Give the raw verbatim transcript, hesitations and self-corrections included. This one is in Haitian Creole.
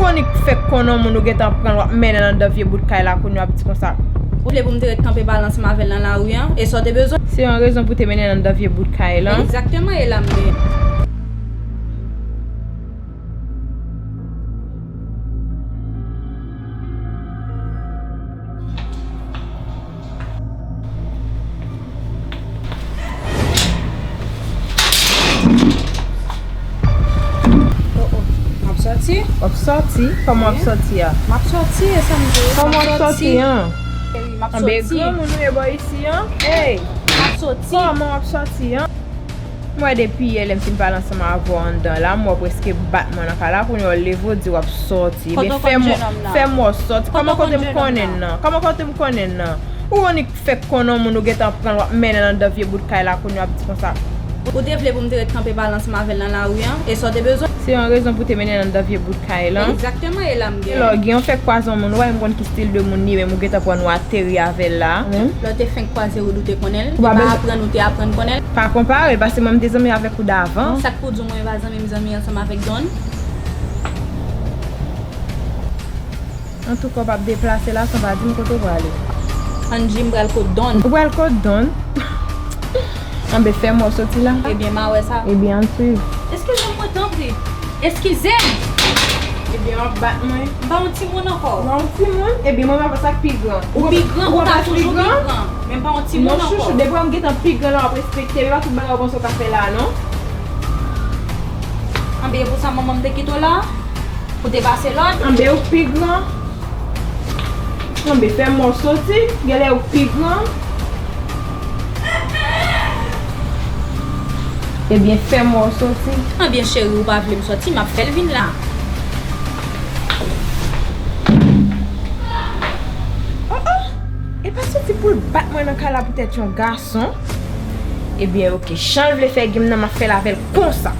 Ou annik fèk konnen yon moun ou gentan pran l w ap mennen l anndan vye bout kay la kounye w ap di konsa. Ou vle pou m te ret kanpe pale ansanm avè l nan lari an? E sa w te bezwen? Se yon rezon pou te mennen l anndan vye bout kay lan? Egzakteman, e la m gen. Oh, oh. M ap sòti. W ap sòti? Kòman w ap sòti a? M ap sòti, e sa m di w. Kòman w ap sòti an? Cheri, m ap sòti. Anben granmoun ou ye bò isi an? Ey! M ap sòti. Kòman w ap sòti an? M wè depi yè lè m fin pale ansanm avè w anndan la, m wè w prèske bat mwen nan kay la, kounye a w leve w di w ap sòti. Ebyen fè m wè w sòti. Kòman kote m konnen nan? Kòman kote m konnen nan? Ou annik fèk konnen yon moun ou gentan pran l w ap mennen l anndan vye bout kay la kounye w ap di konsa. Ou te vle pou m te ret kanpe pale ansanm avè l nan lari an? E sa w te bezwen? Se yon rezon pou te mennen l anndan vye bout kay lan? Egzakteman, e la m gen. Lè w gen yon fèk kwaze yon moun, ou pa menm konn ki stil de moun li ye, menm ou gentan pran w ateri avè l la. Lè w te fenk kwaze Rood ou te konnen l? E pa aprann ou te aprann konnen l? Pa konpare l, paske mwen m te zanmi avèk ou davan. Sa k pou di w mwen e pa zanmi m zanmi ansanm avèk Don? Antouka, w p ap deplase la san w pa di m kote w prale. Angie, m pral kot Don. Ou pral kot Don? Anben fè m wè w sòti la. Ebyen, m a wè sa. Ebyen, ann swiv. Eskize m, mwen tanpri. Eskize m! Ebyen, w ap bat mwen. M pa yon timoun ankò. Ou pa yon timoun? Ebyen, mwen m ap sa k pi gran. Ou pi gran, ou ka toujou pi gran. Men m pa yon timoun ankò. Non, chouchou, depi w wè m gentan pi gran la, w ap respekte m. E pa tout bagay w panse w ka fè la, non. Anben, e pou sa manman m te kite w la? Pou te pase lòd? Anben ou pi gran. Anben fè m wè w sòti. Genlè ou pi gran. Ebyen fè m wè w sòti. Anben cheri, ou pa vle m sòti, m ap fè l vin la. Oh, oh. E pa sòti pou l bat mwen nan kay la poutèt yon gason. Ebyen oke, jan l vle fè game nan, m ap fè l avè l konsa.